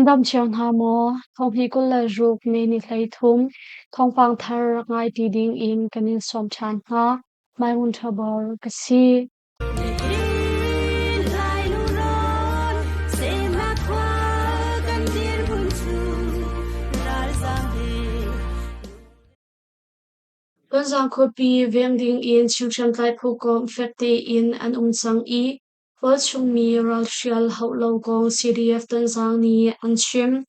Nan dam cio hna maw? Thonghnih 26 May ni 13 thawngpang thar rak ngai ti ding in kan in sawm ṭhan hna. Maimun Ṭhabor ka si. Tonzang khuapi veng ding in Chin hriamtlai phu komh fek tein an um cang i Tualchungmi ralhrial hauh lo kong CDF Tonzang nih an chim.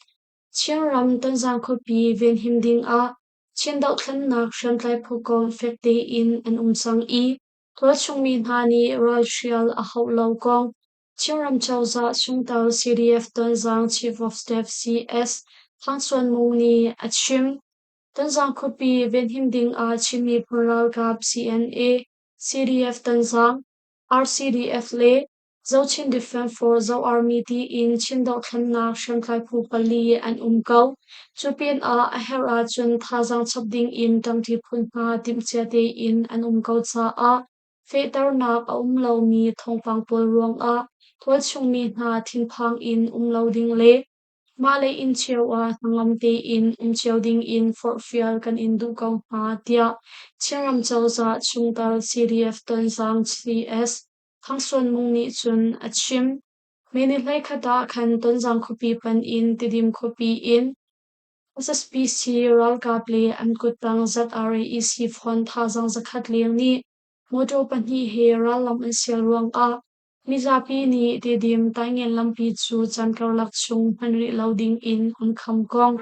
Chinram Tonzang khuapi venhim dingah Chin dohthlennak hriamtlai phu komh fek tein an um cang i tualchungmi hna nih ralhrial a hauh lo kong Chinram cozah chungtel CDF Tonzang Chief of Staff CS Thang Suan Mung nih a chim. Tonzang khuapi venhim dingah Chin miphun ralkap CNA, CDF Tonzang, RCDF le Zochin Defence Force Zo Army tiin Chin dohthlennak hriamtlai phu pali an um ko. Cu pinah a herh ahcun thazaang chap dingin ṭangṭi phun hna timhcia tein an um ko caah fehternak a um lomi thawngpang pawl ruangah tualchungmi hna thinphang in um lo ding le Mah le inn cio ah hnangam tein um cio dingin forhfial kan in duh ko hna, tiah Chinram cozah chungtel CDF Tonzang CS Thang Suan Mung nih cun a chim. May ni 11 ah khan Tonzang khuapi panh in Tidim khuapi in SSPC ralkap le an kuttang ZRAEC fon thazaang zakhat leng nih motor pahnih he rallam an sial ruangah Mizapi nih Tidim Taingen lampi cu caan karlak chung hman rih lo ding in an kham kong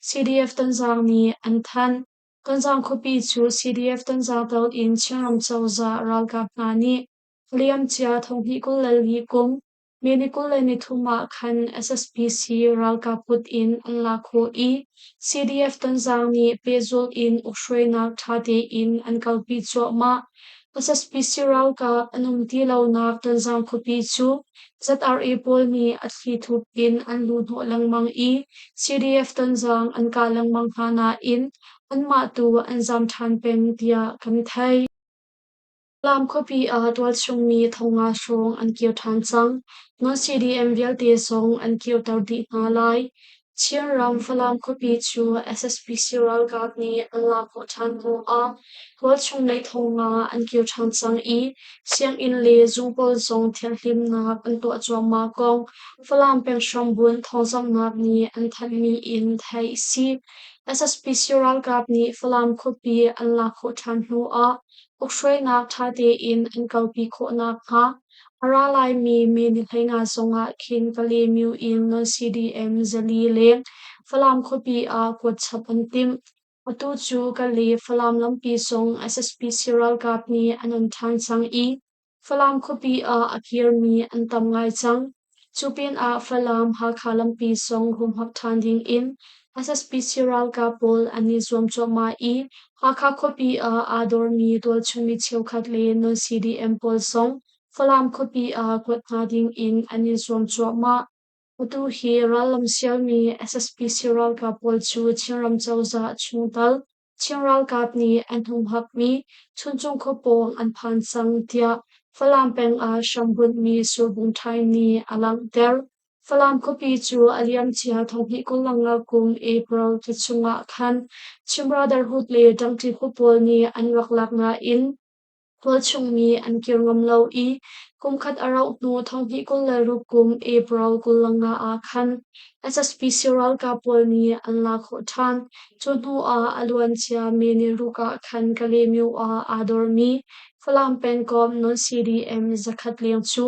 CDF Tonzang nih an thanh. Tonzang khuapi cu CDF Tonzang tel in Chinram cozah ralkap hna nih a liamcia 2024 kum May ni 23 ah khan SSPC ralkap kut in an lak khawh i CDF Tonzang nih pehzulh in ukhruainak ṭha tein an kalpi cuahmah. SSPC ralkap an um ti lonak Tonzang khuapi cu ZRA pawl nih a thlithup in an luhhnawh lengmang i CDF Tonzang an kah lengmang hna nain anmah tu an zaam ṭhan peng tiah kan theih. Falam khuapi ah tualchungmi 500 hrawng an kir ṭhan cang. Non-CDM vialte zong an kirter dih hna lai. Chinram Falam khuapi cu SSPC ralkap nih an lak khawh ṭhan hnu ah tualchung lei 500 an kir ṭhan cang i sianginn le zung pawl zong thianhhlimnak an tuah cuahmah kong Falam peng hrambunh thawngzamhnak nih an thanhmi in theih a si. SSPC ralkap nih Falam khuapi an lak khawh ṭhan hnu ah Ukhruainak ṭha tein an kalpi khawh nakhnga a ra laimi May ni 15 zongah khin Kalaymyo in non-CDM 400 leng Falam khuapi ah kuat chap an timh. Atu cu Kale Falam lampi zong SSPC ralkap nih an on ṭhan cang i Falam khuapi ah a kirmi an tam ngai cang. Cu pinah Falam Hakha lampi zong humhak ṭhan dingin SSPC ralkap pawl an i zuam cuahmah i Hakha khuapi ah aa dormi tualchung mi cheukhat le non-CDM pawl zong Falam khuapi ah kuat hna dingin an i zuam cuahmah. Atu hi rallam sialmi SSPC ralkap pawl cu Chinram cozah chungtel Chin ralkap nih an humhakmi Chuncung khua pawng an phan cang tiah Falam peng ah hrambunhmi Surbung Ṭhai nih a langhter. Falam khuapi cu a liamcia 2025 kum April thla chungah khan Chin Brotherhood le ṭangṭi phu pawl nih an rak lak nain Tualchungmi an kir ngam lo i kumkhat a rauh hnu 2026 kum April 25 ah khan SSPC ralkap pawl nih an lak khawh ṭhan. Cu hnu ah a luancia May ni ruk ah khan Kalaymyo ah aa dormi Falam pengkomh non-CDM zakhat leng cu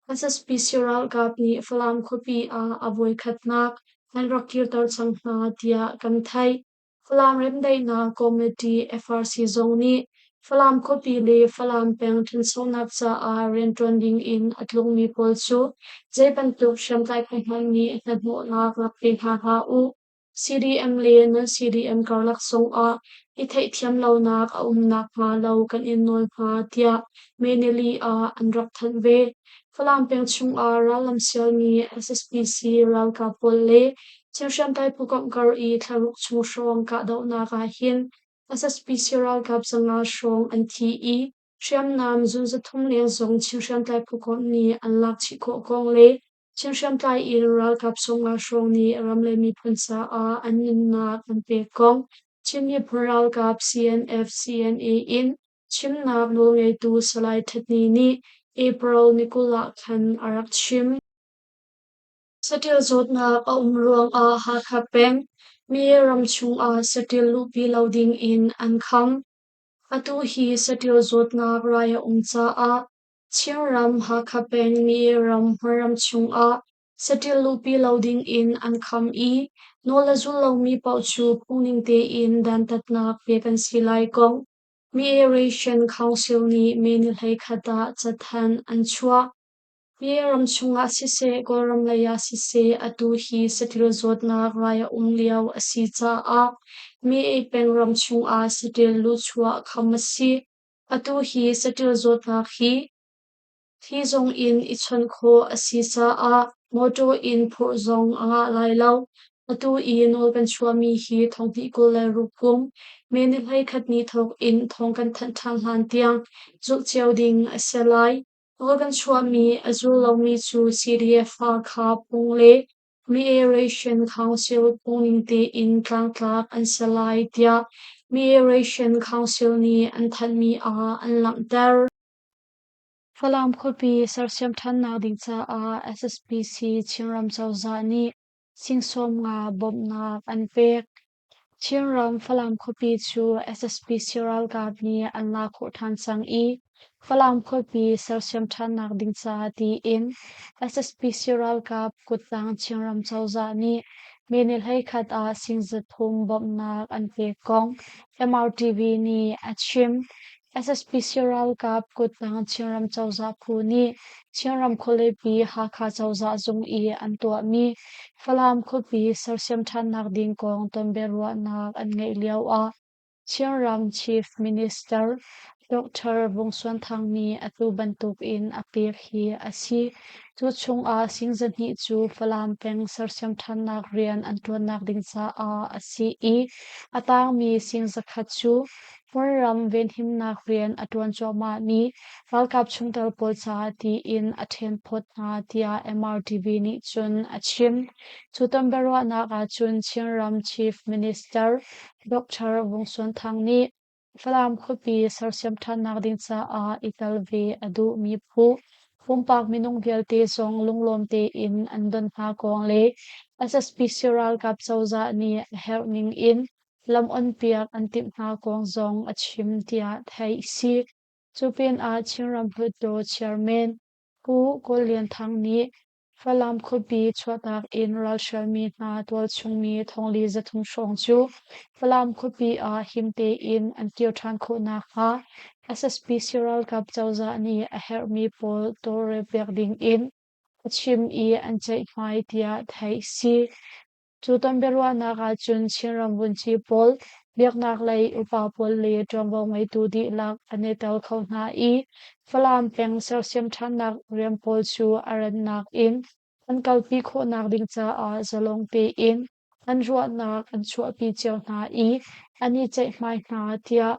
SSPC ralkap nih Falam khuapi ah a voikhatnak an rak kirter cang hna tiah kan theih. Falam Remdaihnak Committee FRC zong nih Falam khuapi le Falam peng ṭhanchonak caah rianṭuan dingin a tlungmi pawl cu zei bantuk hriamtlai phu hmanh nih hnahnawhnak rak pe hna hlah u. CDM le non-CDM karlak zongah i theihthiam lonak a um nakhnga lo kan in nawl hna tiah May nili ah an rak thanh ve. Falam peng chungah rallam sialmi SSPC ralkap pawl le Chin hriamtlai phukomh kar i thlaruk chung hrawng kahdohnak ah hin SSPC ralkap 500 hrawng an thi i hriamnam zun 300 leng zong Chin hriamtlai phukomh nih an lak chih khawh kong le. Chin hriamtlai in ralkap 50 hrawng nih ram le miphun caah an nunnak an pek kong Chin miphun ralkap CNF-CNA in chimnak nawlngeitu Salai Htet Ni nih April ni 20 ah khan a rak chim. Saṭil zawtnak a um ruangah Hakha peng mi ram chungah saṭil luhpi lo dingin an kham. Atu hi saṭil zawtnak rai a um caah Chinram Hakha peng mi ram hmunram chungah saṭil luhpi lo dingin an kham i nawl a zul lomi paoh cu phungning tein dantatnak pek an si lai kong Migration Council nih May ni 21 ah cathanh an chuah. Hi ram chungah siseh, Kawlram lei ah siseh atu hi saṭil zawtnak rai a um lio a si caah mi ei peng ram chungah saṭil luhchuah kham a si. Atu hi saṭil zawtnak hi thli zong in i chawnh khawh a si caah mawṭaw in phurh zong a ngah lai lo. Atu i nawl kan chuahmi hi thonghnih 26 kum May ni 21 ni thawk in thawng kan thanh ṭhan hlan tiang zulh cio ding a si lai. Nawl kan chuahmi a zul lomi cu CDF Hakha phung le Migration Council phungning tein tlangtlak an si lai tiah Migration Council nih an thanhmi ah an langhter. Falam khuapi sersiam ṭhannak ding caah SSPC Chinram cozah nih sing 50 bawmhnak an pek. Chinram Falam khuapi cu SSPC ralkap nih an lak khawh ṭhan cang i Falam khuapi sersiam ṭhannak ding caah tiin SSPC ralkap kuttang Chinram cozah nih May ni 21 ah sing 300 bawmhnak an pek kong MRTV nih a chim. SSPC ralkap kuttang Chinram cozah phu nih Chinram khualipi Hakha cozah zung i an tuahmi Falam khuapi sersiam ṭhannak ding kong tonbiaruahnak an ngeih lio ah Chinram Chief Minister Dr. Vung Suan Thang nih atu bantukin a pek hi a si. Cu chungah sing 200 cu Falam peng sersiam ṭhannak rian an ṭuannak ding caah a si i a tangmi sing 100 cu Kawlram venhimnak rian a ṭuan cuahmahmi ralkap chungtel pawl caah tiin a ṭhenphawt hna tiah MRTV nih cun a chim. Cu tonbiaruahnak ahcun Chinram Chief Minister Dr. Vung Suan Thang nih Falam khuapi sersiam ṭhannak ding caah i tel ve a duhmi phu pumpak minung vialte zong lunglawm tein an don hna kong le SSPC ralkap cozah nih a herh ning in lam onpiak an timh hna kong zong a chim tiah theih a si. Cu pinah Chinram Hluttaw Chairman Pu Kawl Lian Thang nih Falam khuapi chuahtak in ralhrialmi hna tualchungmi thongli 300 hrawng cu Falam khuapi ah him tein an kir ṭhan khawh nakhnga SSPC ralkap cozah nih a herhmi pawl tawlrelpiak ding in a chim i an ceihmai tiah theih a si. Cu tonbiaruahnak ahcun Chinram vunci pawl, biaknak lei upa pawl le ṭuanvo ngeitu dihlak an i tel kho hna i Falam peng sersiam ṭhannak rian pawl cu a rannak in an kalpi khawhnak ding caah zalong tein an ruahnak an chuahpi cio hna i an i ceihmai hna tiah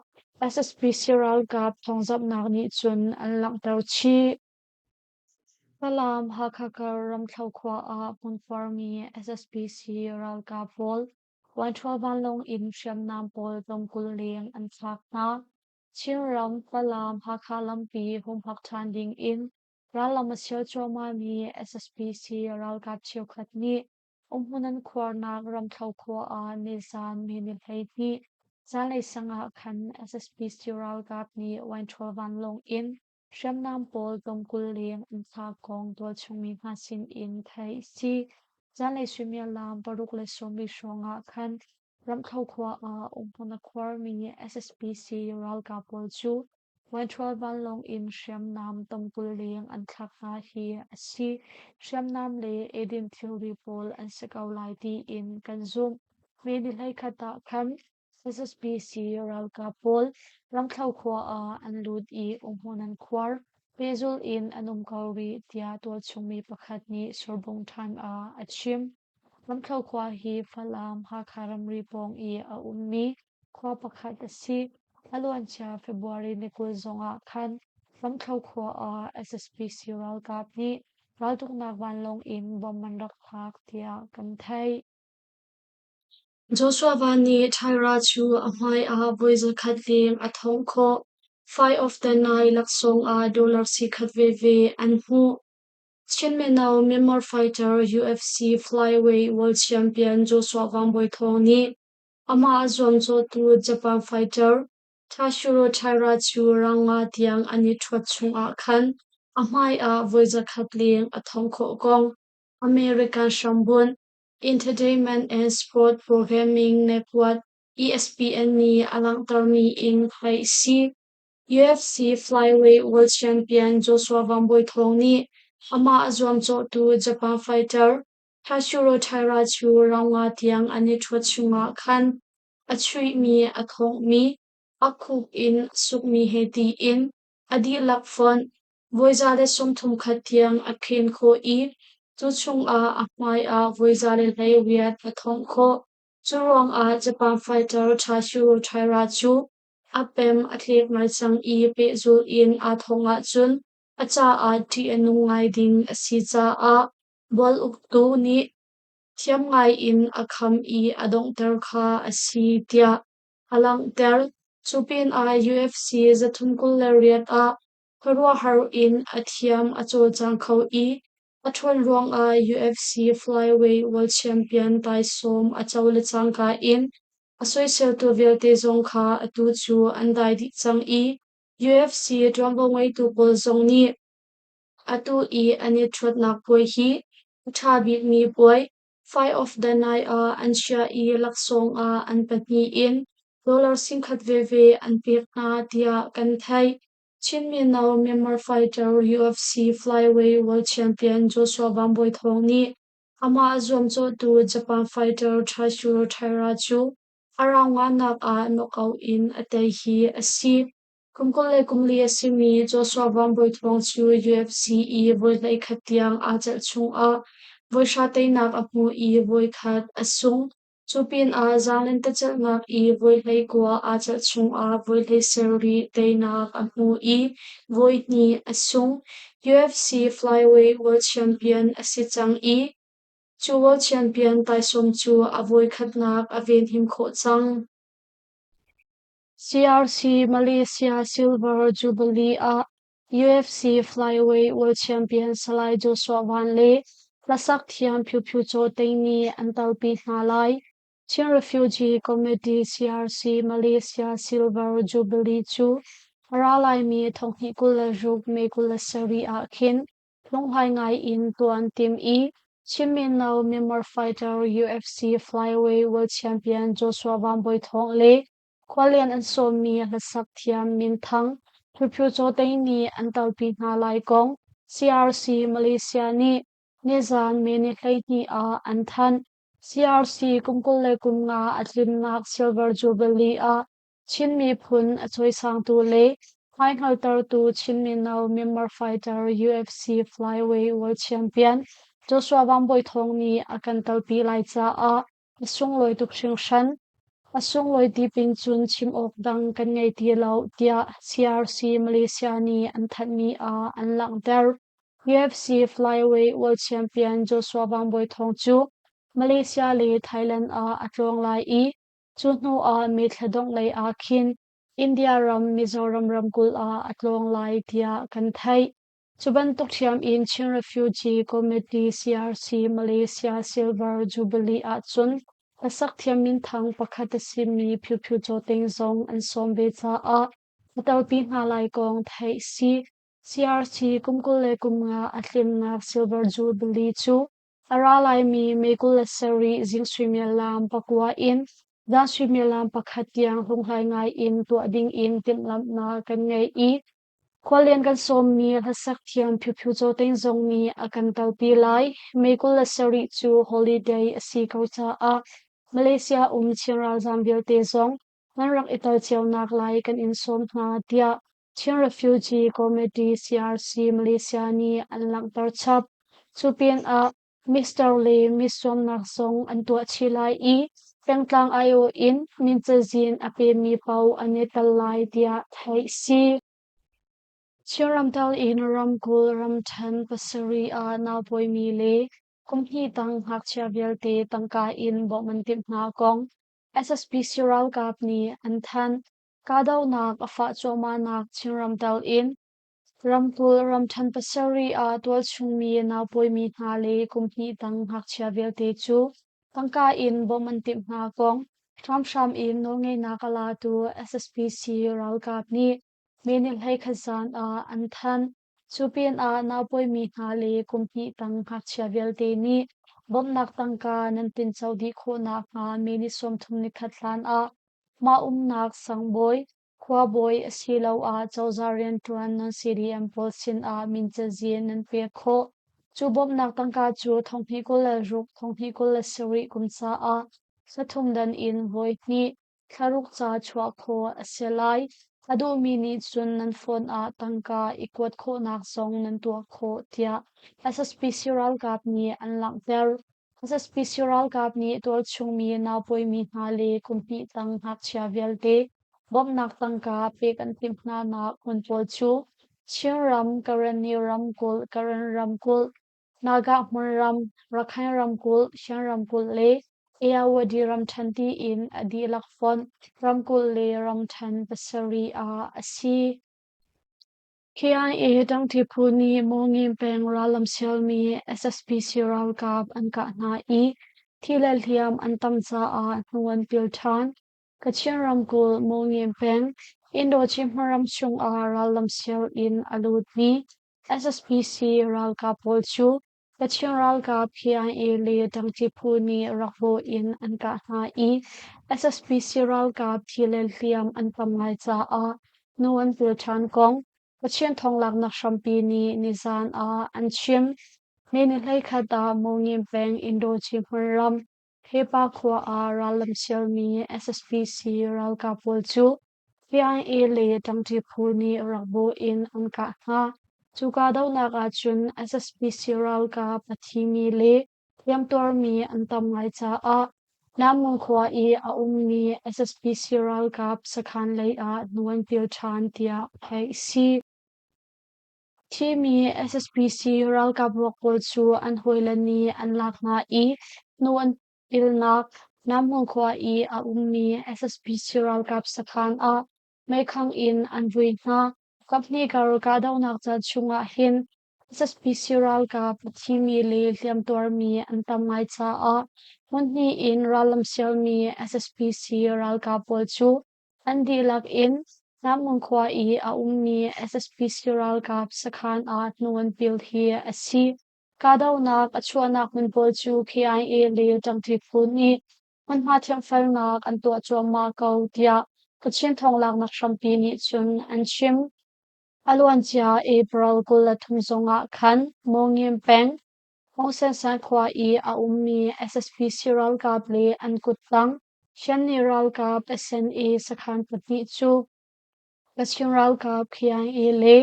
SSPC ralkap thawngzamhnak nih cun an langhter chih. Falam Hakha kar Ramthlo khua ah hmunphuarmi SSPC ralkap pawl Wanṭhual vanlawng in hriamnam pawl tlawmkul leng an thlak hna. Chinram Falam Hakha lampi humhak ṭhan ding in rallam a sial cuahmahmi SSPC ralkap cheukhat nih umhmun an khuarnak Ramthlo khua ah nizaan May ni 12 zanlei sang ah khan SSPC ralkap nih Wanṭhual vanlawng in Hriamnam pawl tlawmkul leng an thlak kong tualchungmi hna sinin theih a si. Zanlei suimilam 6:40 hrawng ah khan Ramthlo khua ah umhmun a khuarmi SSPC ralkap pawl cu Wanṭhual vanlawng in hriamnam tlawmkul leng an thlak hna hi a si. Hriamnam le eidin thilri pawl an si ko lai tiin kan zumh. May ni 21 ah khan SSPC ralkap pawl Ramthlo khua ah an lut i umhmun an khuar. Pehzulh in an um ko rih tiah tualchungmi pakhat nih Surbung Time ah a chim. Ramthlo khua hi Falam Hakha ramri pawng i a ummi khua pakhat a si. A luancia February ni 20 zongah khan Ramthlo khua ah SSPC ralkap nih raltuknak vanlawng in bomb an rak thlak tiah kan theih. Joshua Van nih Tyra cu a hmai ah voi zakhat leng a thongh khawh. Fight of the Night laksawng ah dollar sikhat veve an hmuh. Chin mino Myanmar fighter UFC flyweight world champion Joshua Van Bawi Thawng nih amah a zuamcawhtu Japan fighter Tashiro Taira cu rang nga tiang an i ṭhuat chungah khan a hmai ah voi zakhat leng a thongh khawh kong American hrambunh Entertainment and Sport Programming Network ESPN nih a langhtermi in theih a si. UFC flyweight world champion Joshua Van Bawi Thawng nih amah a zuamcawhtu Japan fighter Tashiro Taira cu round nga tiang an i ṭhuat chungah khan a chuihmi, a thonghmi, a khuk in a sukmi he tiin a dihlak fonh voi 131 tiang a khen khawh i cu chungah a hmai ah voi 118 a thongh khawh. Cu ruangah Japan fighter Tashiro Taira cu a pem a tlek ngai cang i pehzulh in aa thongh ahcun a caah ṭih a nung ngai ding a si caah bual uktu nih thiam ngai in a kham i a donghter kha a si tiah a langhter. Cu pinah UFC 328 ah khuaruahhar in a thiam a cawlcang kho i a ṭhawn ruangah UFC flyweight world champion taisawm a co le cangka in a soiseltu vialte zong kha atu cu an dai dih cang i UFC ṭuanvo ngeitu pawl zong nih atu i an i ṭhuatnak puai hi a ṭha bikmi puai Fight of the Night ah an chiah i laksawng ah an pahnih in dollar 10,000 veve an pek hna tiah kan theih. Chin mino Myanmar fighter UFC flyweight world champion Joshua Van Bawi Thawng nih amah a zuamcawhtu Japan fighter Tatsuro Taira cu a round nganak ah knockout in a tei hi a si. Kum 24 a simi Joshua Van Bawi Thawng cu UFC i voi 11 tiang aa celh chungah voi hra teinak a hmu i voi khat a sung. Cu pinah zaanglentecelhnak i voi 19 aa celh chungah voi 17 teinak a hmu i voi hnih a sung. UFC flyweight world champion a si cang i cu world champion taisawm cu a voikhatnak a venhim khawh cang. CRC Malaysia Silver Jubilee ah UFC flyweight world champion Salai Joshua Van le hlasak thiam Phyu Phyu Chaw Tein nih an telpi hna lai. Chin Refugee Committee CRC Malaysia Silver Jubilee cu a ra laimi 2026 May 27 ah khin hlunghlai ngai in tuah an tim i Chin mino Myanmar fighter UFC flyweight world champion Joshua Van Bawi Thawng le Khualian an sawmmi hlasak thiam minthang Phyu Phyu Chaw Tein nih an telpi hna lai kong CRC Malaysia nih nizan May ni 12 ah an thanh. CRC kum 25 a tlinnak Silver Jubilee ah Chin miphun a cawisangtu le hmaihngaltertu Chin mino Myanmar fighter UFC flyweight world champion Joshua Van Bawi Thawng nih a kan telpi lai caah a sunglawi tuk hringhran. A sunglawi ti pin cun chim awk dang kan ngei ti lo tiah CRC Malaysia nih an thanhmi ah an langhter. UFC flyweight world champion Joshua Van Bawi Thawng cu Malaysia le Thailand ah a tlawng lai i cu hnu ah May thla dongh lei ah khin India ram Mizoram ramkulh ah a tlawng lai tiah kan theih. Cu bantuk ṭhiam in Chin Refugee Committee CRC Malaysia Silver Jubilee ahcun hlasak thiam minthang pakhat a simi Phyu Phyu Chaw Ting zong an sawm ve caah a telpi hna lai kong theih si. CRC kum 25 a tlinnak Silver Jubilee cu a ra laimi May 27 zing suimilam 9 in zan suimilam 1 tiang hlunghlai ngai in tuah ding in timhlamhnak kan ngei i Khualian kan sawmmi hlasak thiam Phyu Phyu Chaw Ting zong nih a kan telpi lai. May 27 cu holiday a si ko caah Malaysia um Chin ralzaam vialte zong nan rak i tel cionak lai kan in sawm hna tiah Chin Refugee Committee CRC Malaysia nih an langhter chap. Cu pinah Mister le Miss zuamnak zong an tuah chih lai i pengtlang aiawh in min cazin a pemi paoh an i tel lai tiah theih si. Chinram tal in ramkulh ramṭhen pasarih ah naupawimi le kum hnih tang ngakchia vialte tangka in bawmh an timh hna kong SSPC ralkap nih an thanh. Kahdohnak a fah cuahmahnak Chinram tal in ramkulh ramṭhen pasarih ah tualchungmi naupawimi hna le kum hnih tang ngakchia vialte cu tangka in bawmh an timh hna kong hramhram in nawlngeihnak a latu SSPC ralkap nih May ni 11 zan ah an thanh. Cu pinah naupawimi hna le kum hnih tang ngakchia vialte nih bawmhnak tangka nan tinco dih khawh nakhnga May ni 31 hlan ah mah umnak sangbawi, khuabawi asiloah cozah rianṭuan non-CDM pawl sinah min cazin nan pek khawh. Cu bawmhnak tangka cu 2026, 2027 kum caah thla dan in voi hnih thlaruk ca chuah khawh a si lai. A duhmi nih cun nan phone ah tangka i kuat khawhnak zong nan tuah khawh, tiah SSPC ralkap nih an langhter. SSPC ralkap nih tualchungmi naupawimi hna le kum hnih tang ngakchia vialte bawmhnak tangka pek an timh hnanak hmun pawl cu Chinram, Karenni ramkulh, Karen ramkulh, Naga hmunram, Rakhine ramkulh, Shan ramkulh le Ayeyarwady ramṭhen tiin a dihlak fonh ramkulh le ramṭhen pasarih ah a si. KIA ṭangṭi phu nih Mawngin peng rallam sialmi SSPC ralkap an kah hna i thi le hliam an tam caah hnu an pil ṭhan. Kachin ramkulh Mawngin peng Indochim hmunram chungah rallam sial in a lutmi SSPC ralkap pawl cu Kachin ralkap KIA le ṭangṭi phu nih rak bawh in an kah hna i SSPC ralkap thi le hliam an tam ngai caah hnu an pil ṭhan kong Kachin thawnglaknak hrampi nih nizaan ah an chim. May ni 11 ah Mongin peng Indochi hmunram Hepa khua ah rallam sialmi SSPC ralkap pawl cu KIA le ṭangṭi phu nih rak bawh in an kah hna. Cu kahdohnak ahcun SSPC ralkap a thimi le hliamtuarmi an tam ngai caah Namngung khua i a ummi SSPC ralkap sakhan lei ah hnu an pil ṭhan tiah theih a si. Thimi SSPC ralkap ruak pawl cu an hawile nih an lak hna i hnu an pilnak Namngung khua i a ummi SSPC ralkap sakhan ah meikhang in an vui hna. Kaphnih kar kahdohnak caan chungah hin SSPC ralkap a thimi le hliamtuarmi an tam ngai caah hmunhnih in rallam sialmi SSPC ralkap pawl cu an dihlak in Namngung khua i a ummi SSPC ralkap sakhan ah hnu an pil hi a si. Kahdohnak a chuahnak hmun pawl cu KIA le ṭangṭi phu nih hmunhma thianghfelnak an tuah cuahmah ko tiah Kachin thawnglaknak hrampi nih cun an chim. A luancia April 23 zongah khan Mawngin peng Hongsensan khua i a ummi SSPC ralkap le an kuttang Shanni ralkap SNA sakhan pahnih cu Kachin ralkap KIA le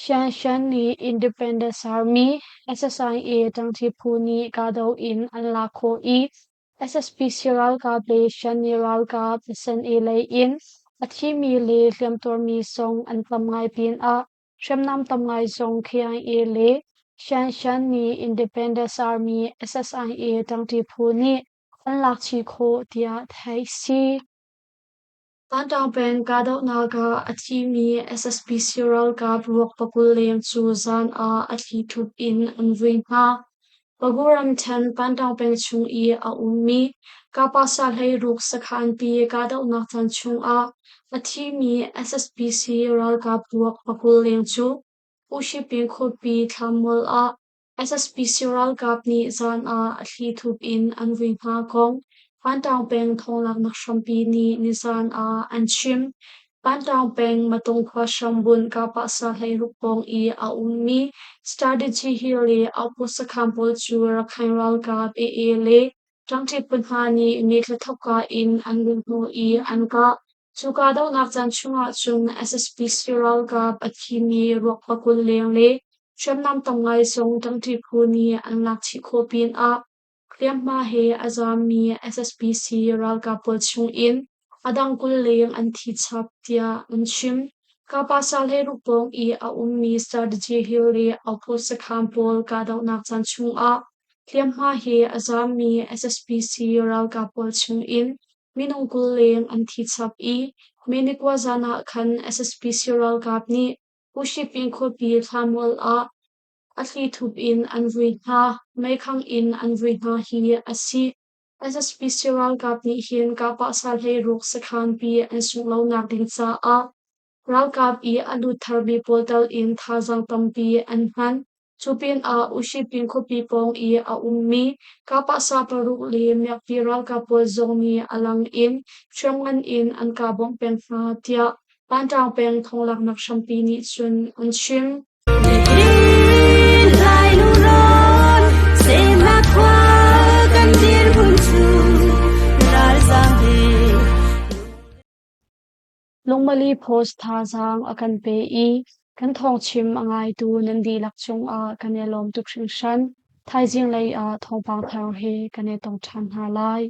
Xianshan nih Independence Army SSIA ṭangṭi phu nih kahdoh in an lak khawh i SSPC ralkap le Shanni ralkap SNA lei in a thimi le hliamtuarmi zong an tam ngai pinah hriamnam tam ngai zong KIA le Xianshan nih Independence Army SSIA ṭangṭi phu nih an lak chih khawh tiah theih a si. Tanṭang peng kahdohnak ah a thimi SSPC ralkap ruak 20 leng cu zan ah a thlithup in an vui hna. Pagu ramṭhen Tanṭang peng chung i a ummi Kapasa hleiruk sakhanpi kahdohnak caan chungah a thimi SSPC ralkap ruak 20 leng cu Ushiping khuapi thlammual ah SSPC ralkap nih zan ah a thlithup in an vui hna kong Pantang peng thawnglaknak hrampi nih nizan ah an chim. Pantang peng Matung khua hrambunh Kapahsa hleiruk pawng i a ummi Strategy Hill le Outpost sakhan pawl cu Rakhine ralkap AA le ṭangṭi phu hna nih nithla thawkka in an luhhnawh i an kah. Cu kahdohnak caan chungah cun SSPC ralkap a thimi ruak 20 leng le hriamnam tam ngai zong ṭangṭi phu nih an lak chih khawh pinah hliamhma he a zaammi SSPC ralkap pawl chungin a dang 20 leng an thi chap tiah an chim. Kapasa le Rukpawng i a ummi Strategy Hill le Outpost sakhan pawl kahdohnak caan chungah hliamhma he a zaammi SSPC ralkap pawl chungin minung 20 leng an thi chap i May ni kua zan ah khan SSPC ralkap nih Ushiping khuapi thlamual ah a thlithup in an vui hna, meikhang in an vui hna hi a si. SSPC ralkap nih hin kahpah hleiruk sakhanpi an sungh lonak ding caah ralkap i a lut tharmi pawl tal in thazaang tampi an hman. Cu pinah Ushiping khuapi pawng i a ummi kahpah paruk le miakpi ralkap pawl zong nih a lang in hriamngan in an kah bawmh peng hna tiah Pantang peng thonglaknak hrampi nih cun an chim. Lungmali Post thazaang a kan pe i kan thawngchim a ngaitu nan dihlak cungah kan i lawm tuk hringhran. Thaizing lei ah thawngpang thar he kan i tong ṭhan hna lai.